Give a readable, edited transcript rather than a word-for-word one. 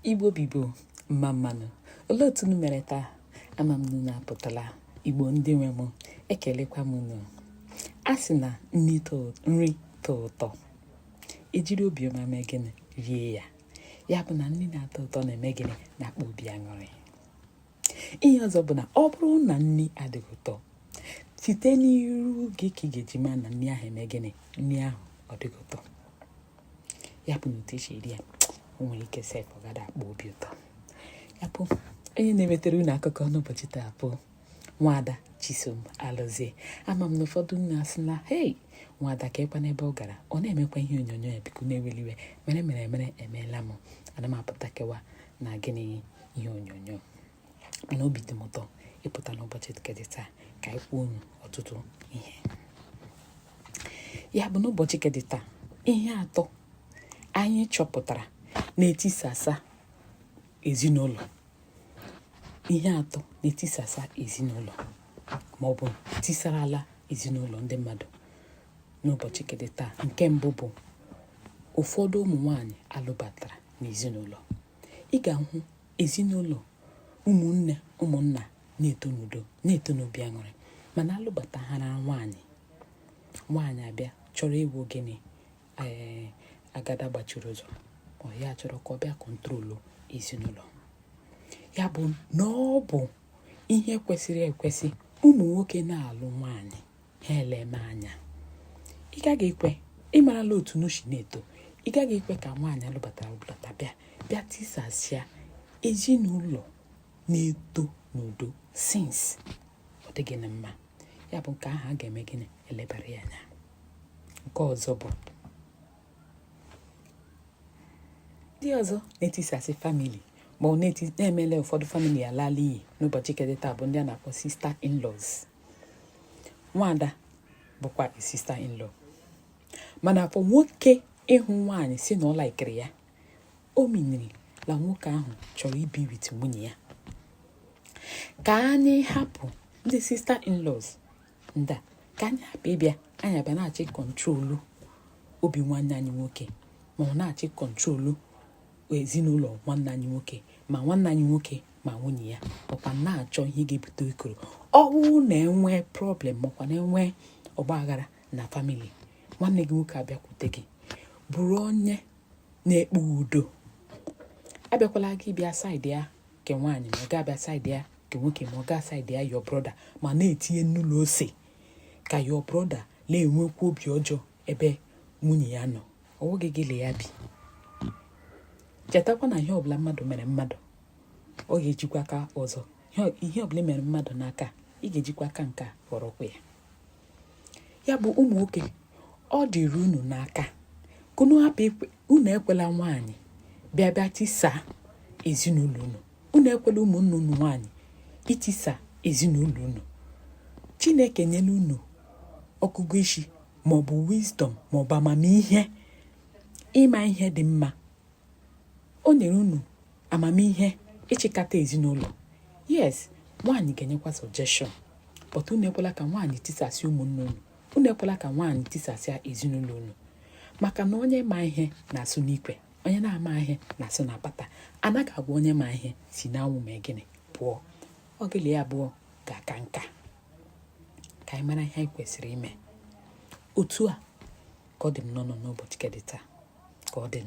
Igbo bụ Igbo, mma mma nụ. Olee otu unu mere taa? Ama m na unu apụtala. Igbo ndị nwe m, ekelekwa m unu. A sị na nri tọọ ụtọ, ejiri obiọma mee gịnị? Rie ya. Ya bụ na nri na-atọ ụtọ na-eme gịnị? Na-akpa obi aṅụrị. Ihe ọzọ bụ na ọ bụrụ na nri adịghị ụtọ, site n'iru gị ka ị ga-eji ma na nri ahụ eme gịnị? Nri ahụ ọ dịghị ụtọ. Ya bụ na otu esi eri ya, o nwere ike sef ọ gada akpa obi ụtọ. Ya bụ onye na-ewetara unu akụkọ n'ụbọchị taa bụ Nwaada Chisom Alụzie. Ama m na ụfọdụ unu asị na hei, Nwaada ka ekwa n'ebe ọ gara, ọ na-emekwa ihe onyonyo ya. Biko na-eweli iwe, mere mere mere emeela m ana m apụta kewa na gịnị ihe onyonyo, mana obi dị m ụtọ ịpụta n'ụbọchị nke dị taa ka anyị kwuo unu ọtụtụ ihe. Ya bụ n'ụbọchị nke dị taa, ihe atọ anyị chọpụtara na-etisasa ezinụlọ, ihe atọ na-etisasa ezinụlọ ma ọ bụ tisarala ezinụlọ ndị mmadụ n'ụbọchị nke dị taa. Nke mbụ bụ ụfọdụ ụmụ nwanyị alụbatara n'ezinụlọ. Ị ga-ahụ ezinụlọ ụmụnne ụmụnna na-eto n'udo, na-eto n'obi aṅụrị, mana alụbata ha na nwaanyị, nwaanyị abịa chọrọ ịwụ gịnị? Ee, agada gbachiri ụzọ. Ọ ya chọrọ ka ọ bịa control ezinụlọ. Ya bụ na ọ bụ ihe kwesịrị ekwesị ụmụ nwoke na-alụ nwaanyị, ha eleme anya. Ị gaghị ekwe, ị marala otu n'ushi na-eto, ị gaghị ekwe ka nwaanyị alụbatara alụbata bịa tisasịa ezinụlọ na-eto n'udo since ọ dịghị na mma. Ya bụ nke ahụ a ga-eme gịnị? Elebara ya anya. Nke ọzọ bụ ndị ọzọ na-etisasị family ma ọ na-emele ụfọdụ family alala iyi n'ụbọchị nke dị taa bụ ndị a na-akpọ sister in-laws. Nwaada bụkwa sister in-law, mana afọ nwoke ịhụ nwaanyị si na ọ laikiri ya, o miniri na nwoke ahụ chọrọ ibi with nwunye ya. Ka anyị hapụ ndị sister in-laws ndị a, ka anyị hapụ ịbịa anyị abịa na-achị control obi nwanne anyị nwoke, ma ọ na-achị control ezinụlọ nwanne anyị nwoke, ma nwanne anyị nwoke ma nwunye ya, ọkwa na-achọ ihe ga-ebute ikoro ọwụ na-enwe problem, makwa na-enwe ọgba aghara na family. Nwanne gị nwoke abịakwute gị, bụrụ onye na-ekpe udo. Abịakwala gị bịa side ya nke nwaanyị, ma ọ ga-abịa side ya nke nwoke, ma ọ ga side ya your brother, ma na-etinye nnụlọ ose ka your brother na-enwekwa obi ọjọọ ebe nwunye ya nọ. Ọwụghị gị le ya bi. Chetakwa na ihe ọbụla mmadụ mere mmadụ, ọ ga-ejikwa aka ọzọ. Ihe ọbụla mere mmadụ n'aka, ị ga-ejikwa aka nke a ghọrọkwa ya. Ya bụ ụmụ nwoke, ọ dịrị unu n'aka ka unu hapụ unu ekwela nwaanyị bịa bịa tisaa ezinụlọ unu. Unu ekwela ụmụnne unu nwaanyị itisa ezinụlọ unu. Chineke nyela unu ọgụgụ isi maọbụ wisdom maọbụ amamihe ịma ihe dị mma. O nyere unu amamihe ịchịkọta ezinụlọ. Yes, nwaanyị ga-enyekwa suggestion, but unu ekwela ka nwaanyị tisasị ụmụnne unu. Unu ekwela ka nwaanyị tisasịa ezinụlọ unu, maka na onye ma ihe na-asụ n'ikwe, onye na-ama ihe na-asụ na apata. Anaghị agwa onye ma ihe si n'anwụ mee gịnị? Pụọ. Ọgịlị ya abụọ ga-aka nka. Ka anyị mara ihe anyị kwesịrị ime. Otu a ka ọ dị m n'ọnụ n'ụbọchị kedị taa. Ka ọ dị.